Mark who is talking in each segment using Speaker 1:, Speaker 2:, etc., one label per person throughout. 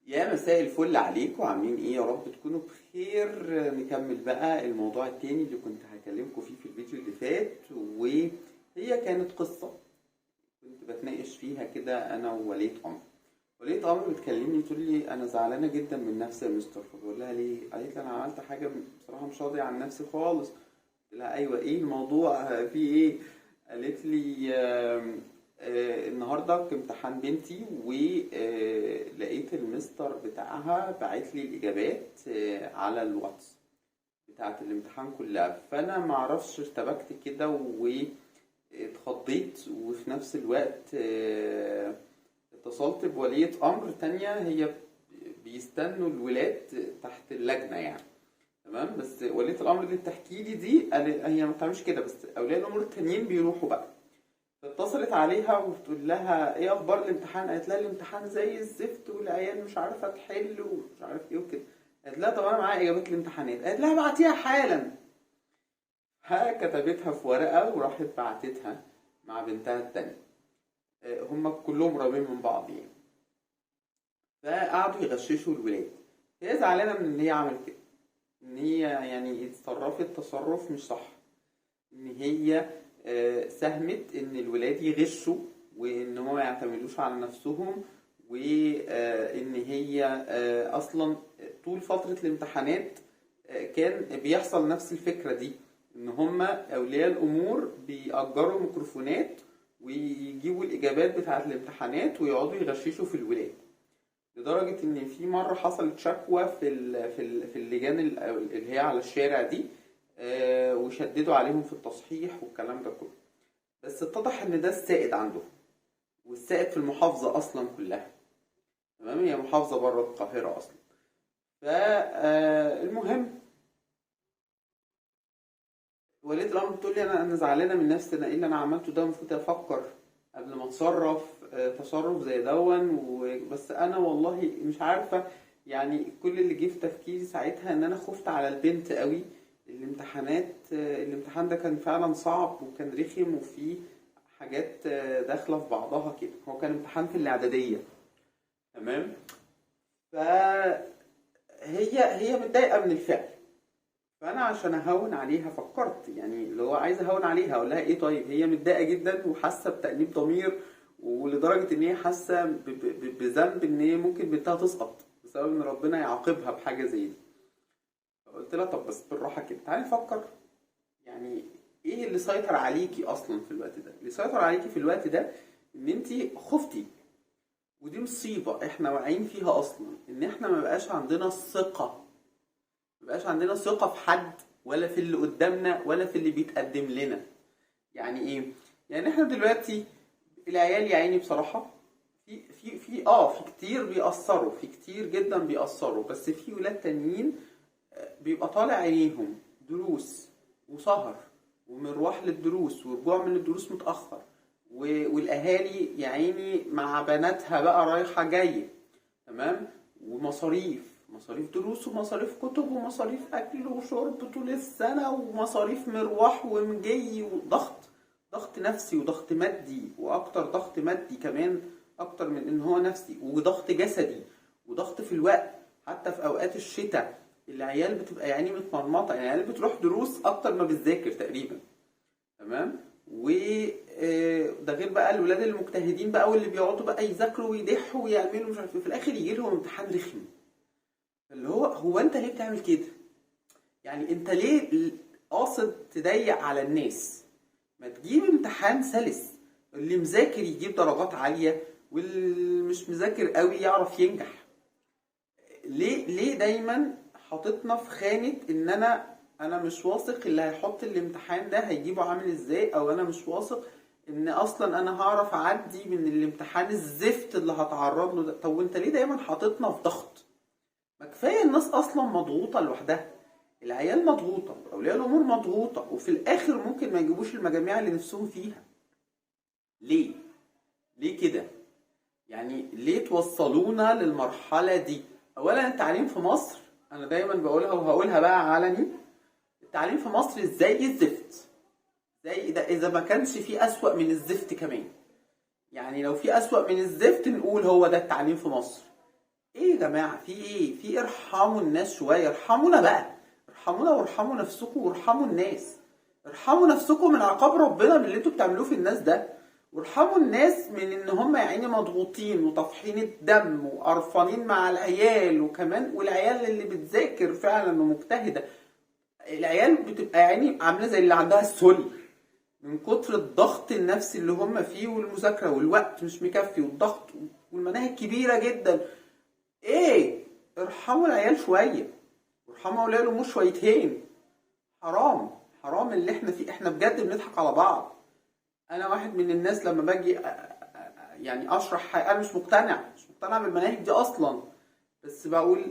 Speaker 1: يا مساء الفل عليكم، عاملين ايه؟ يا رب تكونوا بخير. نكمل بقى الموضوع التاني اللي كنت هكلمكم فيه في الفيديو اللي فات، وهي كانت قصة كنت بتناقش فيها كده انا وولية امر. ولية امر بتكلمني تقول لي انا زعلانة جدا من نفسي يا مستر. فبقول لها ليه؟ قالت لي انا عملت حاجة بصراحة مش راضية عن نفسي خالص. قلت لها ايوه، ايه الموضوع؟ في ايه؟ قالت لي النهارده في امتحان بنتي ولقيت المستر بتاعها باعت لي الاجابات على الواتس بتاعت الامتحان كلها، فانا معرفش ارتبكت كده واتخضيت، وفي نفس الوقت اتصلت بولية امر تانية، هي بيستنوا الولاد تحت اللجنة يعني، تمام. بس ولية الامر اللي بتحكي لي دي هي ما بتعملش كده، بس اولياء الامور التانيين بيروحوا بقى. فاتصلت عليها وبتقول لها ايه اخبار الامتحان؟ قالت لها الامتحان زي الزفت والعيال مش عارفه تحل ومش عارف ايه وكده. قالت لها طب انا معايا اجابات الامتحانات. قالت لها ابعتيها حالا. ها كتبتها في ورقة وراحت بعتتها مع بنتها التانية. هما كلهم قريبين من بعض يعني. فقعدوا يغششوا الولاد. هي زعلانة من ان هي عملت كده، ان هي يعني اتصرفت تصرف مش صح، ان هي ساهمت ان الولاد يغشوا وان هم ما يعتمدوش على نفسهم، وان هي اصلا طول فترة الامتحانات كان بيحصل نفس الفكرة دي، ان هم اولياء الامور بيأجروا ميكروفونات ويجيبوا الاجابات بتاعة الامتحانات ويقعدوا يغششوا في الولاد، لدرجة إن في مرة حصلت شكوى في اللجان اللي هي على الشارع دي، وشددوا عليهم في التصحيح والكلام ده كله. بس اتضح إن ده السائد عندهم، والسائد في المحافظة أصلا كلها، تمام. هي محافظة بره القاهرة أصلا. فالمهم ولية الأمر بتقول لي أنا زعلانة من نفسي، أنا إيه اللي أنا عملته ده؟ المفروض أفكر قبل ما أتصرف تصرف زي دون بس أنا والله مش عارفة، كل اللي جه في تفكيري ساعتها إن أنا خفت على البنت قوي. الامتحان ده كان فعلا صعب وكان رخم وفيه حاجات داخلة في بعضها كده. هو كان امتحان في الإعدادية، تمام. فهي هي متضايقة من الفعل، فأنا عشان أهون عليها فكرت، اللي هو عايز أهون عليها أقول لها إيه؟ طيب هي متضايقة جدا وحاسة بتأنيب ضمير، ولدرجة إن هي حاسة بذنب إن هي ممكن بنتها تسقط بسبب إن ربنا يعاقبها بحاجة زي دي. فقلت لها طب بس بالراحة كده، تعالي نفكر، إيه اللي سيطر عليكي أصلا في الوقت ده؟ اللي سيطر عليكي في الوقت ده إن أنتي خفتي، ودي مصيبة إحنا واقعين فيها أصلا، إن إحنا ما بقاش عندنا الثقة، ما بقاش عندنا ثقة في حد ولا في اللي قدامنا ولا في اللي بيتقدم لنا. يعني إيه؟ يعني إحنا دلوقتي العيال يا عيني بصراحة في كتير بيأثروا، في كتير جدا بيأثروا، بس في ولاد تانيين بيبقى طالع عينيهم دروس وسهر ومروح للدروس ورجوع من الدروس متأخر، والأهالي يا عيني مع بناتها بقى رايحة جاية، تمام، ومصاريف، مصاريف دروس ومصاريف كتب ومصاريف أكل وشرب طول السنة ومصاريف مروح ومجي، وضغط، ضغط نفسي وضغط مادي، وأكتر ضغط مادي كمان أكتر من إن هو نفسي، وضغط جسدي وضغط في الوقت. حتى في أوقات الشتاء العيال بتبقى متمرمطة، العيال بتروح دروس أكتر ما بتذاكر تقريبا، تمام. و ده غير بقى الولاد المجتهدين بقى واللي بيقعدوا بقى يذاكروا ويضحوا ويعملوا مش عارف ايه، في الاخر يجي لهم امتحان رخم، اللي هو انت ليه بتعمل كده؟ انت ليه قاصد تضيق على الناس؟ ما تجيب امتحان سلس، اللي مذاكر يجيب درجات عالية واللي مش مذاكر قوي يعرف ينجح. ليه دايما حاططنا في خانة ان انا مش واثق اللي هيحط الامتحان ده هيجيبه عامل ازاي، او انا مش واثق ان اصلا انا هعرف اعدي من الامتحان الزفت اللي هتعرض له ده؟ طب وانت ليه دايما حاططنا في ضغط؟ ما كفاية الناس اصلا مضغوطه لوحدها، العيال مضغوطه، اولياء الامور مضغوطه، وفي الاخر ممكن ما يجيبوش المجاميع اللي نفسهم فيها. ليه؟ ليه كده؟ ليه توصلونا للمرحلة دي؟ اولا التعليم في مصر، انا دايما بقولها وهقولها بقى علني، التعليم في مصر زي الزفت، زي ده اذا ما كانش فيه اسوأ من الزفت كمان. لو في اسوأ من الزفت نقول هو ده التعليم في مصر. ايه يا جماعة؟ في ايه؟ في ارحموا الناس شوية، ارحمونا بقى، ارحمونا وارحموا نفسكم وارحموا الناس، ارحموا نفسكم من عقاب ربنا من اللي انتوا بتعملوه في الناس ده، وارحموا الناس من ان هم يا عيني مضغوطين وطافحين الدم وقرفانين مع العيال، وكمان والعيال اللي بتذاكر فعلا ومجتهده، العيال بتبقى يا عيني عامله زي اللي عندها السل من كتر الضغط النفسي اللي هم فيه، والمذاكرة والوقت مش مكفي والضغط والمناهج كبيرة جدا. ايه، ارحموا العيال شوية وارحموا اولياء الامور شويتين. حرام، حرام اللي احنا فيه، احنا بجد بنضحك على بعض. انا واحد من الناس لما باجي يعني اشرح حاجة، انا مش مقتنع بالمناهج دي اصلا، بس بقول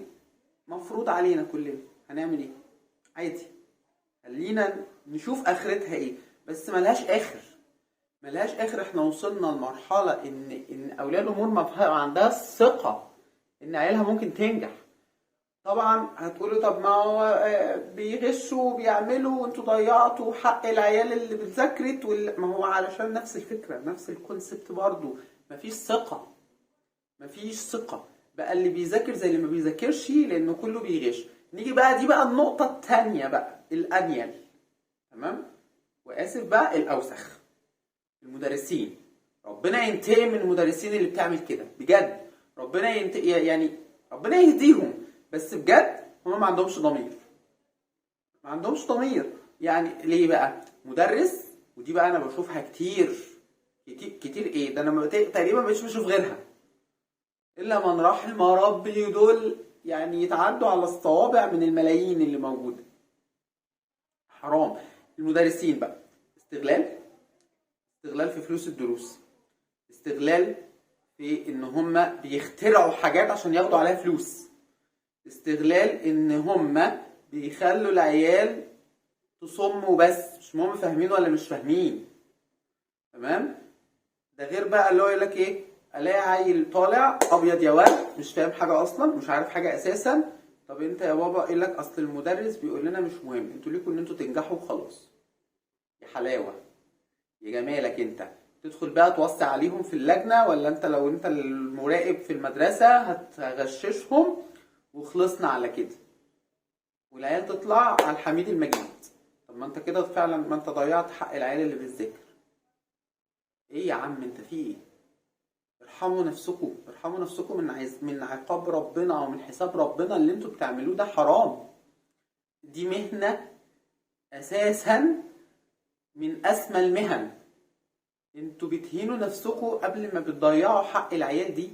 Speaker 1: مفروض علينا كلنا، هنعمل ايه؟ عادي، خلينا نشوف اخرتها ايه، بس ملهاش اخر، ملهاش اخر. احنا وصلنا لمرحلة ان اولياء الامور ما عندها الثقة ان عيالها ممكن تنجح. طبعا هتقولوا طب ما هو بيغشوا وبيعملوا وانتوا ضيعتوا حق العيال اللي بتذاكرت ما هو علشان نفس الفكرة، نفس ال concept برضو، مفيش ثقة، مفيش ثقة بقى، اللي بيذاكر زي اللي ما بيذاكرش لانه كله بيغش. نيجي بقى دي بقى النقطة الثانية بقى، الانيل، تمام، واسف بقى الاوسخ، المدرسين. ربنا ينتقم من المدرسين اللي بتعمل كده بجد، ربنا يعني ربنا يهديهم، بس بجد هما ما عندهمش ضمير، ما عندهمش ضمير. يعني ليه بقى مدرس؟ ودي بقى انا بشوفها كتير كتير كتير، ايه ده، انا تقريبا ما بقتش بشوف غيرها الا من رحم ربي، دول يعني يتعدوا على الصوابع من الملايين اللي موجودة. حرام. المدرسين بقى استغلال، استغلال في فلوس الدروس، استغلال في ان هم بيخترعوا حاجات عشان ياخدوا عليها فلوس، استغلال ان هم بيخلوا العيال تصم وبس، مش مهم فاهمين ولا مش فاهمين، تمام. ده غير بقى اللي هو يقول لك ايه، الاقي عيل طالع ابيض يا ولد مش فاهم حاجة اصلا، مش عارف حاجة اساسا. طب انت يا بابا يقول لك اصل المدرس بيقول لنا مش مهم، انتوا ليكوا ان انتوا تنجحوا وخلاص. يا حلاوة يا جمالك، انت تدخل بقى توصي عليهم في اللجنة، ولا انت لو انت المراقب في المدرسة هتغششهم وخلصنا على كده، والعيال تطلع على الحميد المجيد. طب ما انت كده فعلا ما انت ضيعت حق العيال اللي بتذاكر. ايه يا عم انت في ايه؟ ارحموا نفسكم، ارحموا نفسكم من عقاب ربنا او من حساب ربنا. اللي انتوا بتعملوه ده حرام. دي مهنة اساسا من اسمى المهن، انتوا بتهينوا نفسكم قبل ما بتضيعوا حق العيال دي،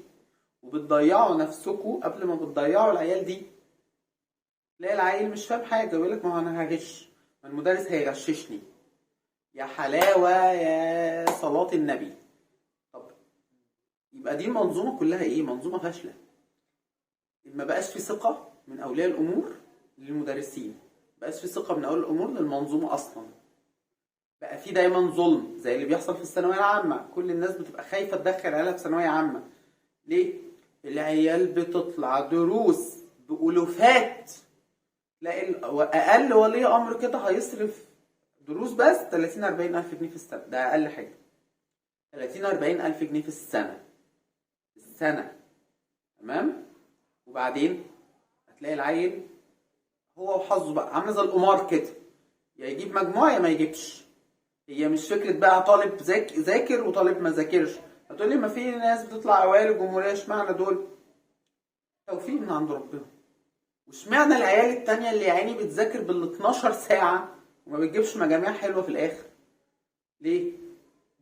Speaker 1: وبتضيعوا نفسكم قبل ما بتضيعوا العيال دي. تلاقي العيل مش فاهم حاجة ويقول لك ما هو انا هغش، ما المدرس هيغششني. يا حلاوة يا صلاة النبي. طب يبقى دي المنظومة كلها ايه؟ منظومة فاشلة. ما بقاش في ثقة من اولياء الامور للمدرسين، ما بقاش في ثقة من اولياء الامور للمنظومة اصلا. بقى في دايما ظلم زي اللي بيحصل في الثانوية العامة، كل الناس بتبقى خايفة تدخل عيالها في ثانوية عامة. ليه؟ العيال بتطلع دروس بألوفات، تلاقي اقل ولي امر كده هيصرف دروس بس 30 40 الف جنيه في السنة، ده اقل حاجة 30 40 الف جنيه في السنة، السنة، تمام. وبعدين هتلاقي العيل هو وحظه بقى عامله زي القمار كده، يا يجيب مجموعة يا ما يجيبش. هي مش فكرة بقى طالب ذاكر وطالب ما ذاكرش. هتقولي ما في ناس بتطلع اوائل الجمهورية، اشمعنى دول؟ توفيق من عند ربنا. واشمعنى العيال التانية اللي يا عيني بتذاكر بال 12 ساعة وما بتجيبش مجاميع حلوة في الاخر؟ ليه؟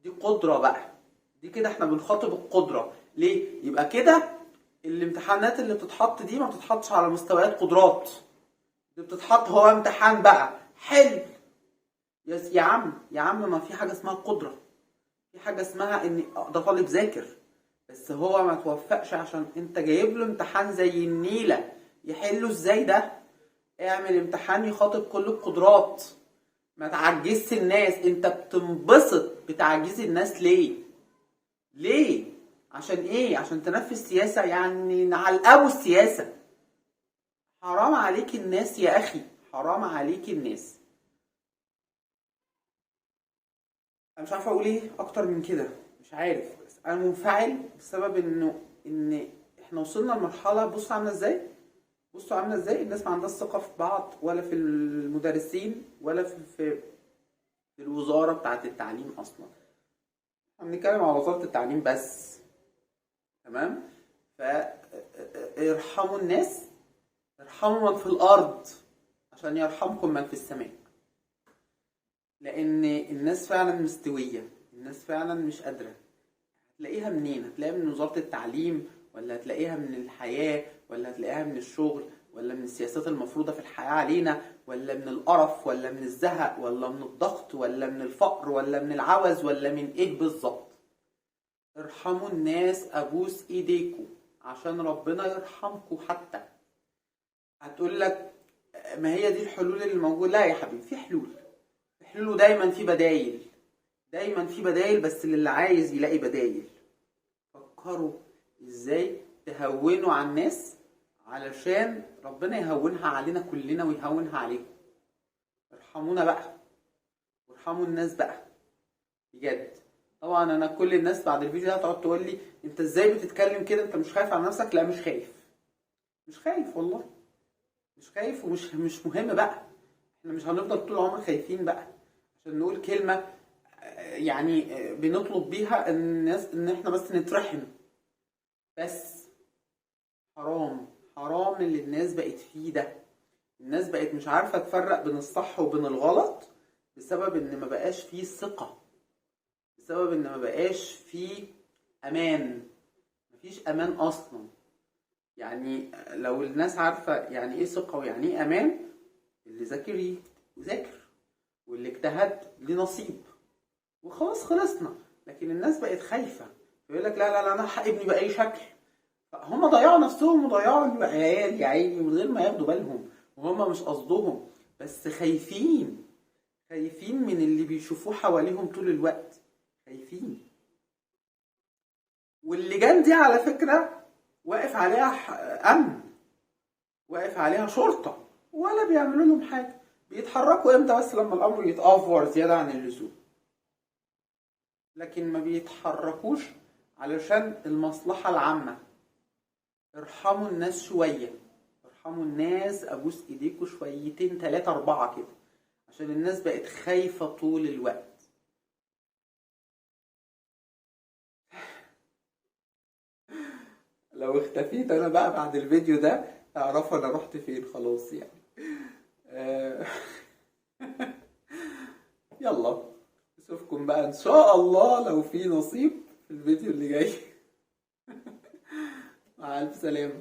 Speaker 1: دي قدره بقى، دي كده احنا بنخاطب القدرة. ليه؟ يبقى كده الامتحانات اللي بتتحط دي ما بتتحطش على مستويات قدرات، دي بتتحط هو امتحان بقى حلو. يا عم يا عم، ما في حاجة اسمها قدره، في حاجة اسمها ان ده طالب ذاكر بس هو ما توفقش عشان انت جايب له امتحان زي النيله، يحله ازاي ده؟ اعمل امتحان يخاطب كل القدرات، ما تعجزش الناس. انت بتنبسط بتعجيز الناس ليه؟ ليه؟ عشان ايه؟ عشان تنفذ سياسة؟ يعني نعلقوا السياسة. حرام عليك الناس يا اخي، حرام عليك الناس. انا مش عارف اقول ايه اكتر من كده، مش عارف، بس انا منفعل بسبب انه ان احنا وصلنا لمرحلة، بصوا عامله ازاي، بصوا عامله ازاي، الناس ما عندهاش ثقة في بعض، ولا في المدرسين، ولا في الوزارة بتاعه التعليم اصلا. احنا بنتكلم على وزارة التعليم بس، تمام؟ فارحموا الناس، ارحموا من في الارض عشان يرحمكم من في السماء. لان الناس فعلا مستوية، الناس فعلا مش قادرة. هتلاقيها منين؟ هتلاقيها من وزارة التعليم، ولا هتلاقيها من الحياة، ولا هتلاقيها من الشغل، ولا من السياسات المفروضة في الحياة علينا، ولا من القرف، ولا من الزهق، ولا من الضغط، ولا من الفقر، ولا من العوز، ولا من ايه بالظبط؟ ارحموا الناس، ابوس ايديكم عشان ربنا يرحمكم. حتى هتقول لك ما هي دي الحلول اللي موجودة. لا يا حبيبي، في حلول، في حلول، ودايما في بدايل، دايما في بدايل، بس للي عايز يلاقي بدايل. فكروا ازاي تهونوا على الناس علشان ربنا يهونها علينا كلنا ويهونها عليكم. ارحمونا بقى، وارحموا الناس بقى بجد. طبعا انا كل الناس بعد الفيديو ده هتقعد تقول لي انت ازاي بتتكلم كده، انت مش خايف على نفسك؟ لا مش خايف، مش خايف والله، مش خايف، ومش مش مهم بقى. احنا مش هنفضل طول العمر خايفين بقى عشان نقول كلمة يعني بنطلب بيها الناس ان احنا بس نترحم بس. حرام، حرام اللي الناس بقت فيه ده. الناس بقت مش عارفة تفرق بين الصح وبين الغلط بسبب ان ما بقاش فيه ثقة، بسبب ان ما بقاش فيه امان، مفيش امان اصلا. يعني لو الناس عارفة يعني ايه ثقة ويعني ايه امان، اللي ذاكر يذاكر، واللي اجتهد ليه نصيب، وخلاص خلصنا. لكن الناس بقت خايفة، يقول لك لا لا لا انا هلحق ابني بأي شكل. هم ضيعوا نفسهم وضيعوا العيال يا عيني من غير ما ياخدوا بالهم، وهم مش قصدهم، بس خايفين، خايفين من اللي بيشوفوه حواليهم طول الوقت، خايفين. واللجان دي على فكرة واقف عليها أمن، واقف عليها شرطة، ولا بيعملوا لهم حاجة. بيتحركوا امتى؟ بس لما الأمر يتأفور زيادة عن اللزوم، لكن ما بيتحركوش علشان المصلحة العامة. ارحموا الناس شوية، ارحموا الناس، ابوس ايديكوا شويتين تلاتة اربعة كده، عشان الناس بقت خايفة طول الوقت. لو اختفيت انا بقى بعد الفيديو ده اعرفوا انا رحت فين خلاص يعني. يلا اشوفكم بقى ان شاء الله لو في نصيب في الفيديو اللي جاي. مع الف سلامة.